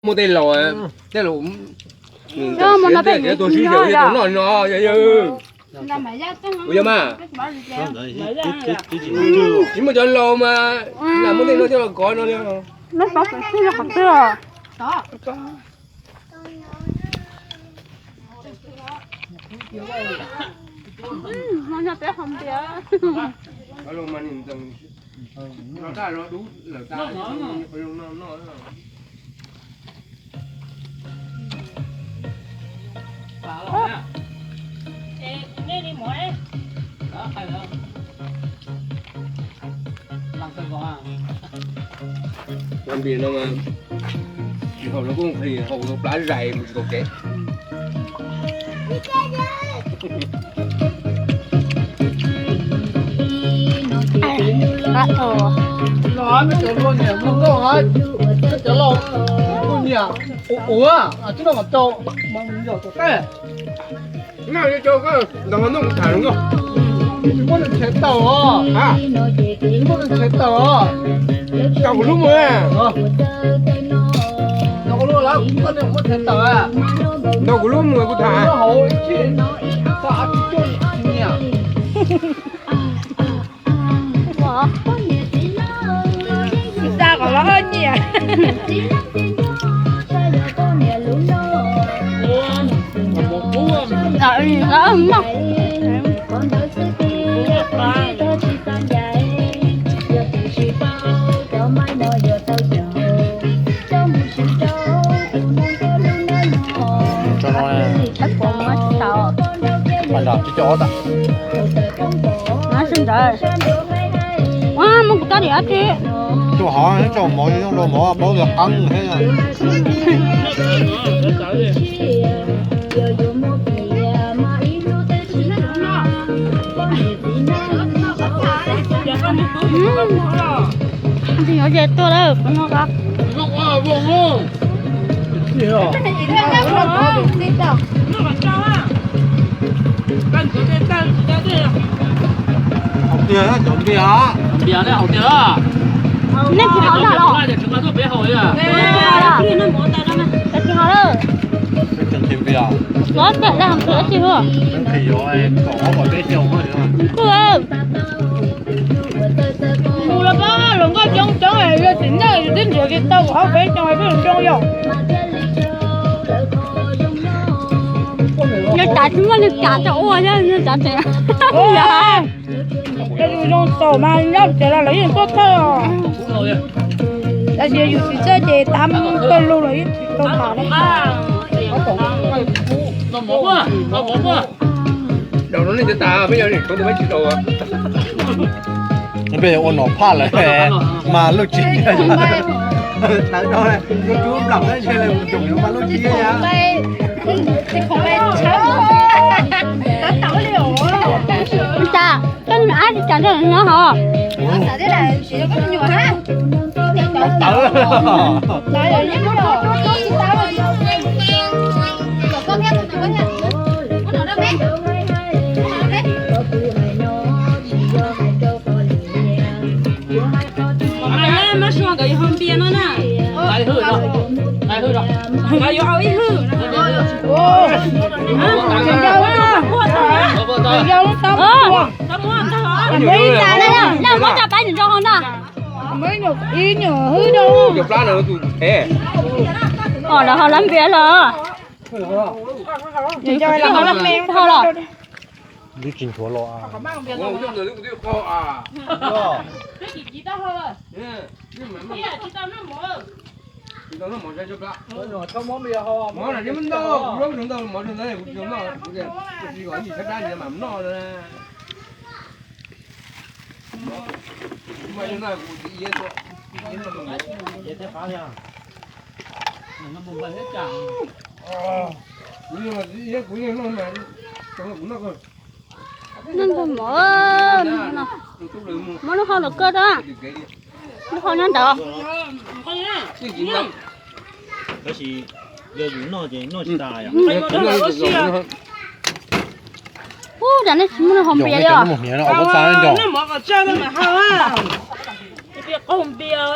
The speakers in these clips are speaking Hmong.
Muaj tej laus, tej laus, tus sib xyaw tus noj no, yog mas. Tsis muaj cov laus mas lam muaj tej no coj los kov no li. Npias no mas tsis haus no kuj nqhis, haus rau plab zais mus tsis tau kev. Los peb cov hluas niam hluas nkauj, peb cov laus hluas niam ua ua, tsis noj kom tau, mas yog tom tej. Noj li cov koj ntawd noj kuv tham zoo nkauj. Tsis muaj neeg tshev tawm os. Tsis muaj neeg tshev tawm os. Nrog kuv lub mus. Nrog kuv lub lawm, koj muaj tshev tawm. Nrog kuv lub mus kuv tham. Hauv ib txhij tau av tsis tuaj nyiam. Xa kom los nyiam. Tso no, pais nram tsis coj ob tag. Ua, muab kuv rab riam dab tsi? Tsuas hov tso mov zoo rau mov paub tias qeeb thiab. Tsis yuav ces tuaj lawm, kuv noj ko. Haus tiag, cov npias. Npias ne, haus tiag. Nej tsis haus lawm los? Tsis haus lawm. Los pem lawm, haus tiag tsis haus. Kuj. Mus los pab hluas nkauj coob coob, yog tsis noj yus twb nrhiav tsis tau kuv hauv peb xyoo peb hluas coob yog. Yus cas tsis muaj neeg cas rau ua thiab, yus cas tseem. Yus zoo xaus mas nyob tsev los lawv yeej tuaj thawj os. Tab sis yus tsis txawj ces tab tawg lug los yeej tsis tau tham li. Peb ua nom phaj lawm mas luj tsis, tawv rau, rub nplam, mas luj tsis. Cas koj me ab tsis cas nrog nws nyob hos? Tawv. Mas suav nkawd yuav haus npias no na. Nkawd yuav haus ib hwj. Muab cov pab nws nrog haus na. Os, lawv haus lawv npias los. Haus los. Twb tsis nthuav los. Noj ntag mov, mov lub hau lawm kawg tab. Lub hau nyob ntawd. Tab sis yog yus noj ces noj tsis tas. Ub, cas nej tsis muaj lub hau npias li os? Qaug npias.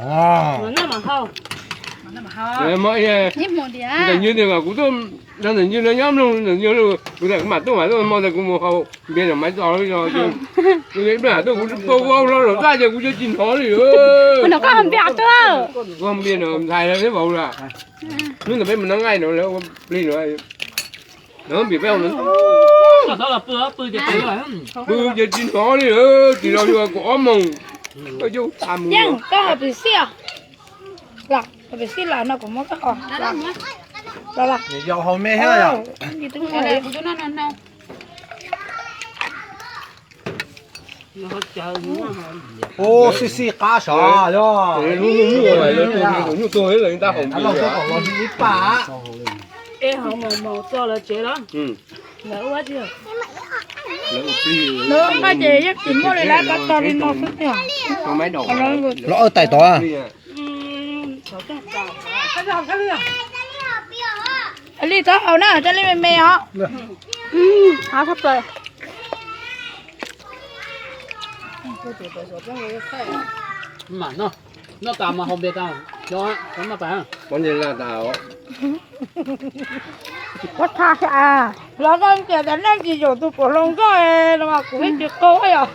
Ntawm nyuj tias kuv tuaj, ntawm nyuj no nyob mloog ntawm nyuj, kuv tias kuv mam tuaj mam tuaj hmo ntawd kuv mus haus npias ntawm Maiv Txos los, ib pliag tuaj kuv pw vau hlo lawm tab ces kuv cia tsis hnov li. Kuv haus npias no ntxhais lawv thiab vauv lawm. Hnub ntawd peb mus noj nqaij no lawv ua plig no, pw peb pw ces tsis hnov li, tsis los yog kuv ob moos. Yeej, koj haus pim xij os? Los, haus pim xij los no kuv muab koj haus. Los, los. Ub, xij xij qab sav yog. Nyuj tuag ib pam. Nws nqaij ces yeej tsis muaj li lawm, tab tog li no xwb tiag. Los awj tais tod. Li txhob haus na, coj li me me os. Noj tas mas haus npias tas, cov maj pas. Los koj tias nej tsis zaum tus puav hloov nkoj no mas kuv yeej tsis qau yom.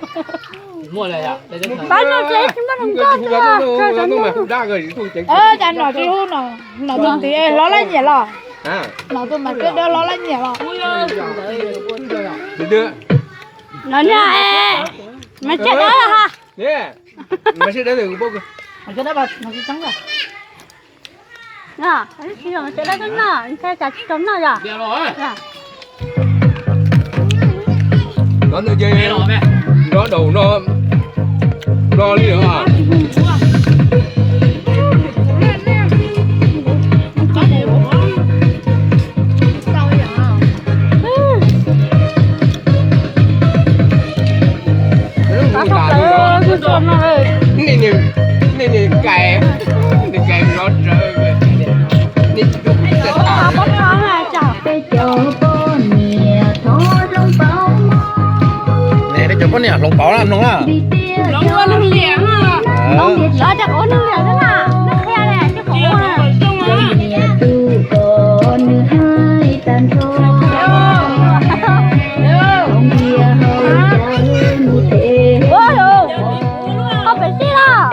Tab no ces tsis muaj hloov nkoj tiag. Cas nom tsis hu no, nom tus tid hlob laj nyiam los, nom tus mas kawg dawb hlob laj nyiam los. No niag, mas tsis dawb ha. Nrov daum no, nrov li os. Nej, nej kais, nej kais nrov rawv, nej tsis tau kuv tsis tau tas. Peb cov poj niam hloov pauv na mloog na. Lov tias ua neeg liam na, neeg qhia li. Koj pem tij los?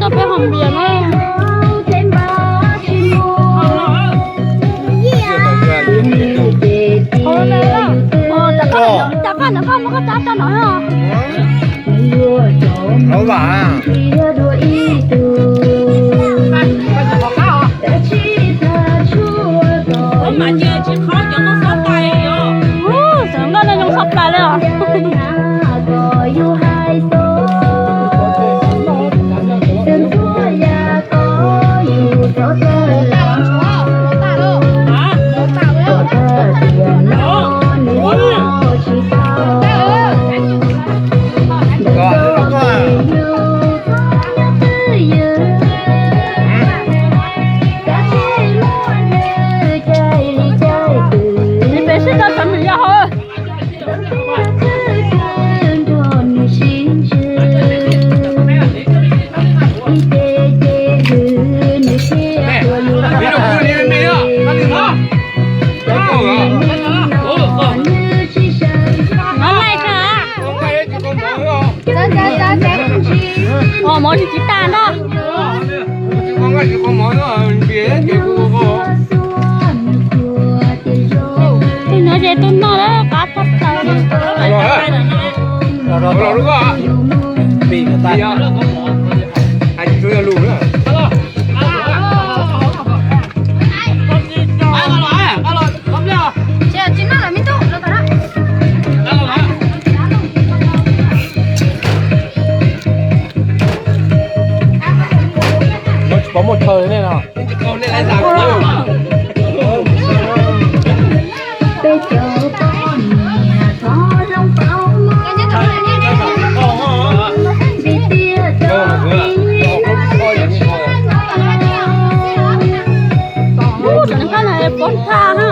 Koj peb hom npias na. Cov koj ntawm koj muab koj cab tso no. Hlob vam. Xeem nkauj no zoo xob plais li os. Pem sib tau sawv nws yog hauv. Mov tsis tas ntag. Tus no ces tus no lawm qab tag plaws. Tsis pom muaj chaw li nej no. Ub, tseem koj na poob tag na.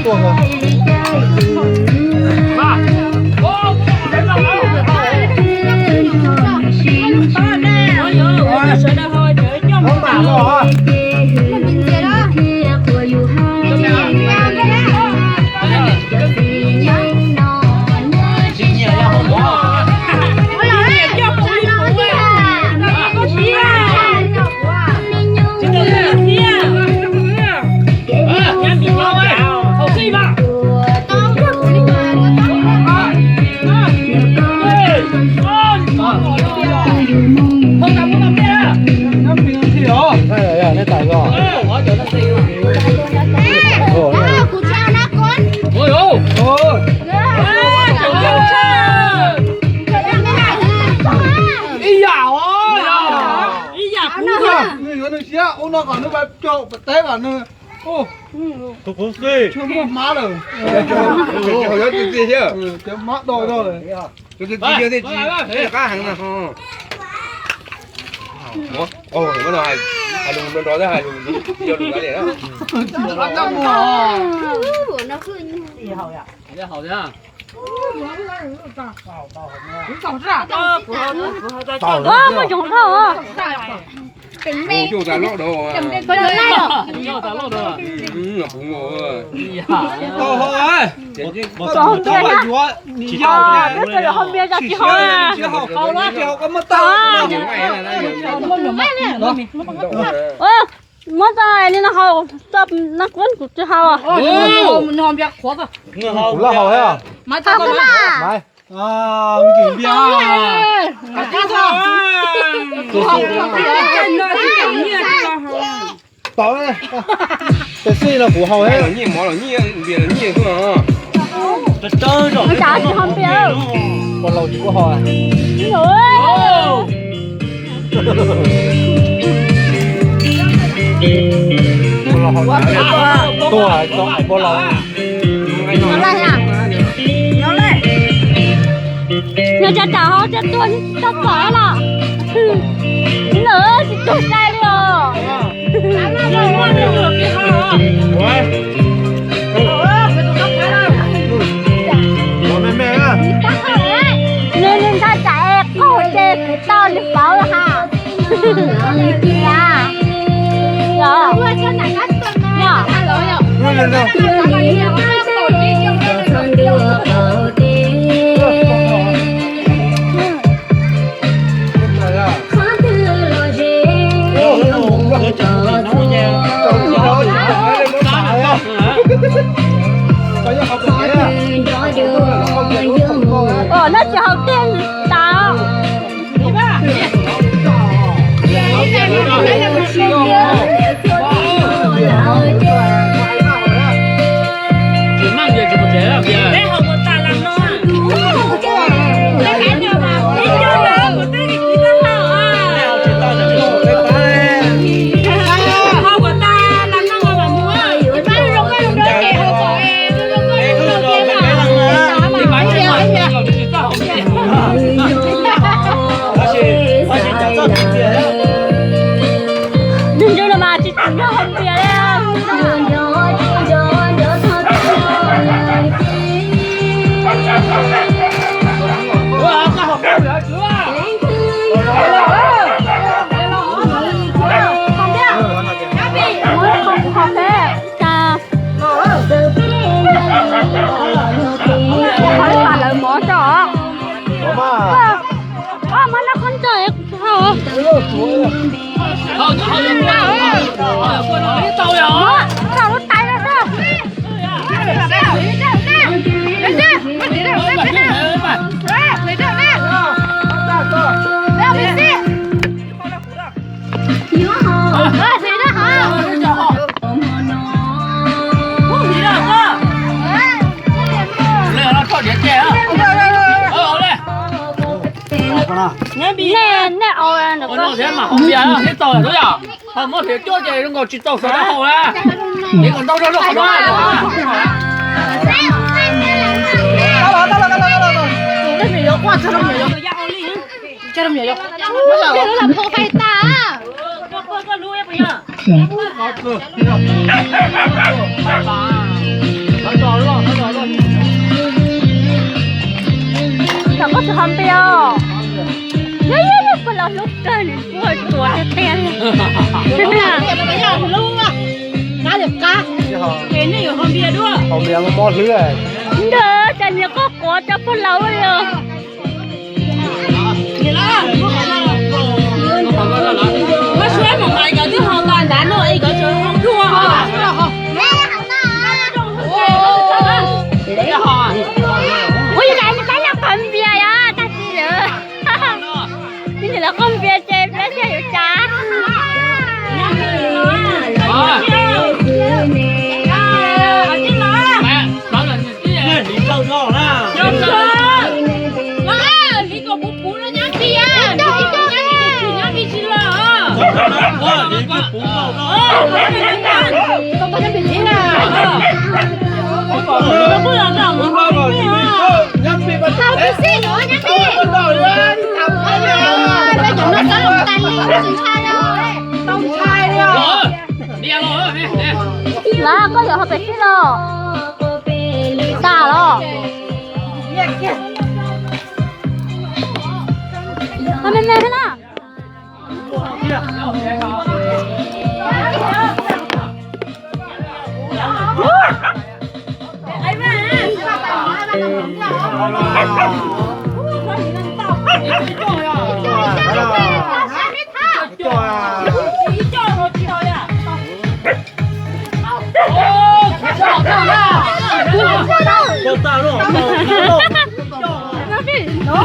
Ib yam os, ib yam kuv. Nws yuav nws siab ua no kom nws teb kom nws, tus kuv xwb tsis muaj hmab lawm. Cov hmab do do lawm. Qab heev no. Hais lus nrov nrov thiab hais lus, hais lus nrov nrov. Muaj coob dhau. Tsis tau hau, tsis tau hau, tsis tau hau, tsis tau hau. Muab tau li no hau, tau no kuv tsis hau. Kuv laj hau thiab. Hau kuv na. Tau, tes xij no kuv hau thiab. Ua cas tsis hau npias? Ua laus tsis pub hau. Tuaj tso ais pog laus. Yog cov tsam ho cov tuag tsis tau pom los? Lawm tsis tuag sai li os. Nws nws ntshai tsam es qaug ces kuv tau nws pauv los ha. Ua no tsis haus tiag tas. Nws ntswg los mas tsis tsim nyog hau npias li. Qhov ib pas lawv mov tso. Muab noj khaub ncaws kuv tsis hau. Muab tso lub tais los tso. Nej, nej, muab hliav cuab ces zoo nkaus tsis tau sawv daws haus na. Ces kom ntau zog rau qhov no. Haus npias mob hlwb. Ntawd cas niag qoj quav cov pog laus li os. Muab suab mus hais cov twb haus tas ntawd no es cov tseem haus dua. Ua li cas peb noj qhov npias yom, tag kis lawm. Ib ntsis lawv qoj npias ces peb thiaj yuav tsav. Lawv koj yuav hau pem tij los tas los. Tau me me thiab na.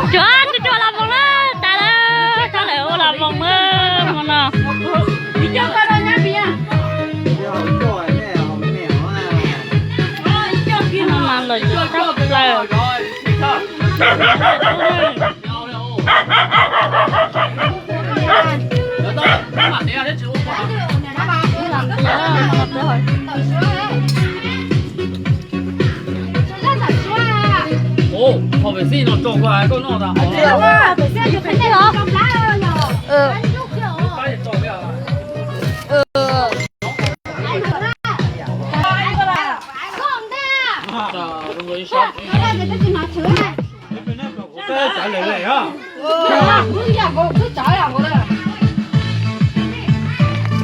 Tsuag tsuag los voos na, tas lawm, txhob lawm ua los voos na hmo no. Mas lawm tshaj plaws. Ov, pem xij no tso koj noj tas.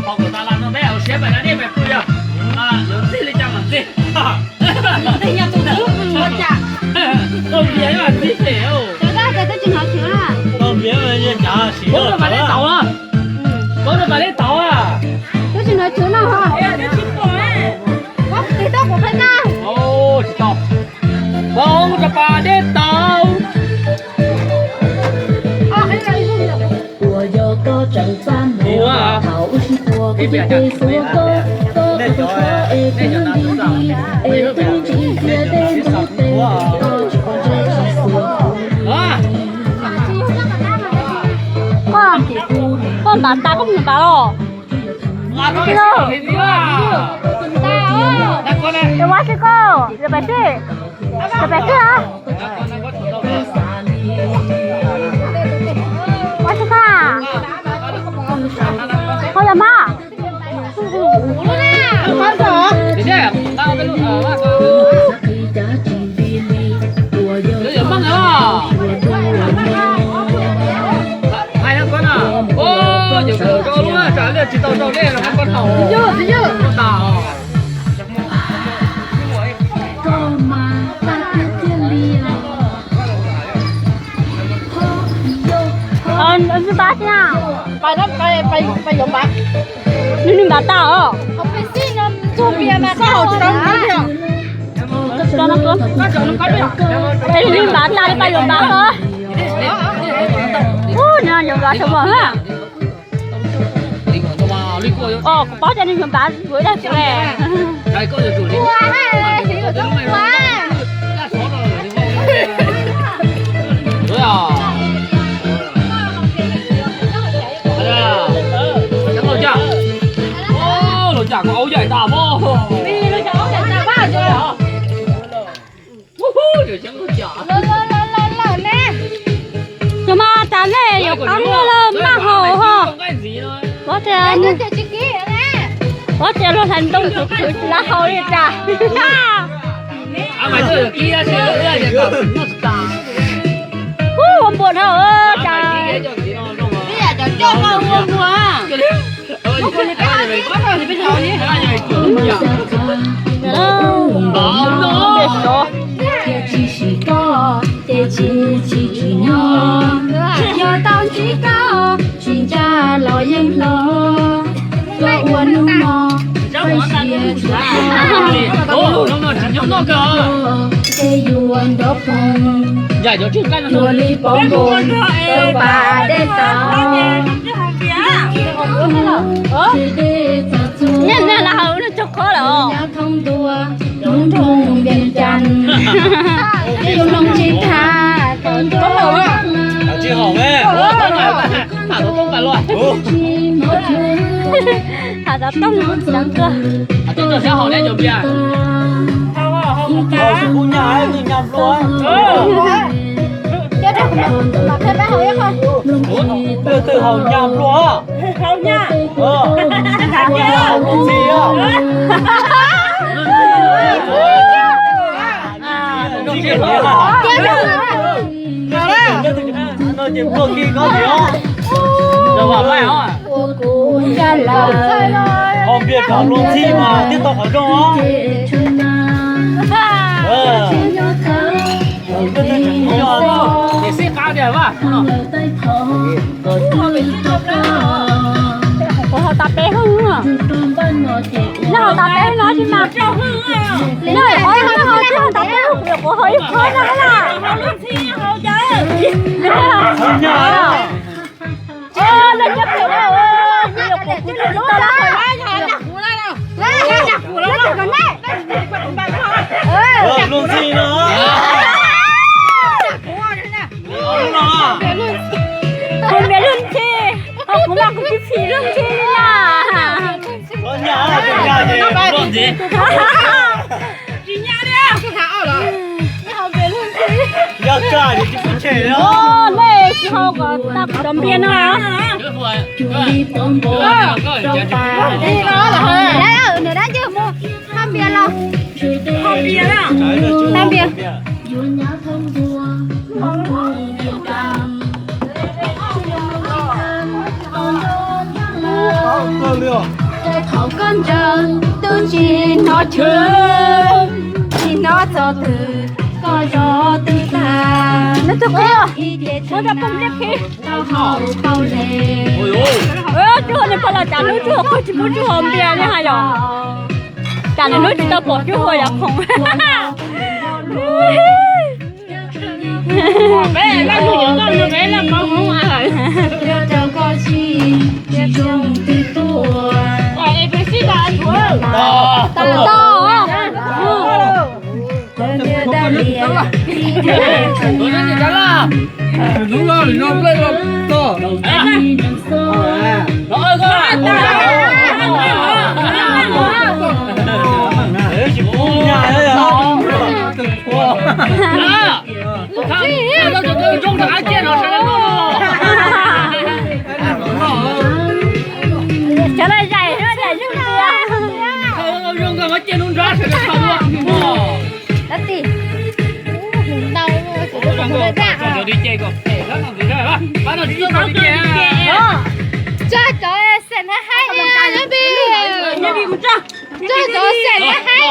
Ho kom tas las no peb hauv siab pem na nej pem pw yog lawv ntxig li cas mam ntxig. Tau npias mas ntxig pem. Tau npias mas yeej cav siv. Koj rau pam dej tauv a. Koj rau pam dej tauv a. Twb tsis hnov tswv no ho. Koj tis tau kuv qhia tau. Tsis tau. Koj rau pam dej tauv. Koj, koj npav tas koj mus npav los. Ua si koj, lawv pem xwb, lawv pem xwb a. Ua si koj, ho yog mas. Hais no koj na, yog kuv rau lub tsam liaj tsis tau rau dej los muab koj thaum tas os. Nws npav tas os. Es nws npav tas li pab yuav npav ko. Ub, nws yuav npav tau mos na. Os, kuv paub tias nws yuav npav yuav ib dag kuv le. Los cas koj aub yaim tas pob. Cov mas tas nej yuav qab luaj los maj haus ho. Pov tias, pov tias luag hlais ntoo khwv khwv tsis lav haus li cas. Ub, ua npua dhau cas. Ua li pov npua tau pas dej tod. Nyob nyob lawv hauv lub tsob qhov lawm. Nyob thoob ntua lub nroog Vias Cas, yus mloog tsis thaj tau ntua. Tham tau tooj tseev tuaj. Twj twg haus nyab nplua? Haus nyab. Haus ntxhi. Haus npias kom luag ntxhi mas thiaj tau qhov zoo os. Niam sib qab tiag. Kuv haus tas peb hwj. Nyob haus tas peb hwj no tsis mas. Nyob qhov no haus tas peb hwj, kuv haus ib qho no na. Kuv npias luag ntxhi, ho kuv mas kuv tsis phim luag ntxhi li na. Nej tsis haus kom tag kuv cov npias no. Nws dab ntxwg mus hab npias los. Hab npias. Thaum koj ntsawg twb tsis hnov chwv, tsis hnov txog twg koj zov twb tag. Tsuj hau niag pog los cas hnub tsuj hau koj tsis pub tsuj hau npias ne ha yom? Cas nws hnub tsis tau pom tsuj hau yom khoom. Cov no zais, zais yug tiag. Tso cov xeem na haib, tso cov xeem na haib. Tso cov xeem na haib.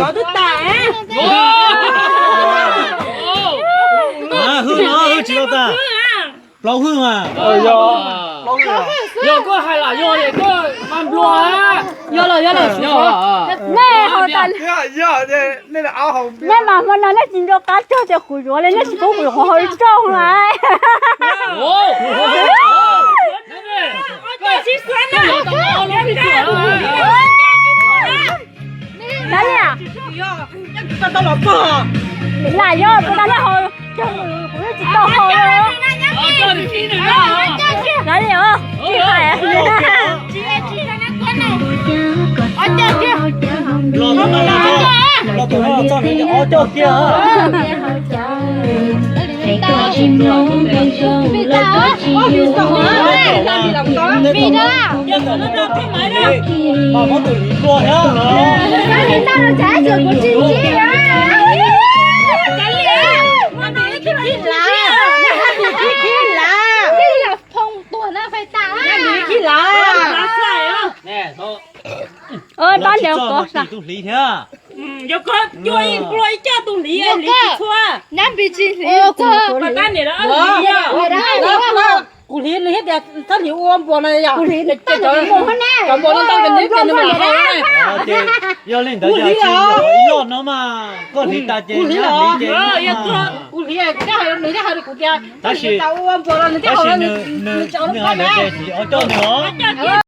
Twb tas. Hwj no hwj tsis tau tas. Plaub hwj mas. Yog koj hais lam yog es koj mas nplua. Yog los yog los. Nej haus tas. Nej mas hmo no nej tsis nco qab tog tias kuv yuav li, nej tsis pub kuv yuav qhov haus ib rooj lawm. Lam yog puas tas nej haus, kuv yeej tsis tau haus li. Lam yog tsis hais. Pab ntiav kov xav. Yog koj cua ib nplua ib coj tus hliv, hliv tsis txhua. Nyab npis tsis hliv. Kuv hliv nws thiab tias txhob hliv ua npuas no yom. Cov npuas no ntau ces nws lam hais. Yog li ntawd ces ib loj no mas koj hliv tas ces kuv hliv, nws thiaj hais rau kuv tias tab sis ua npuas no nws thiaj hais, nws hais ntawd ces kuv hliv ob coj nws os.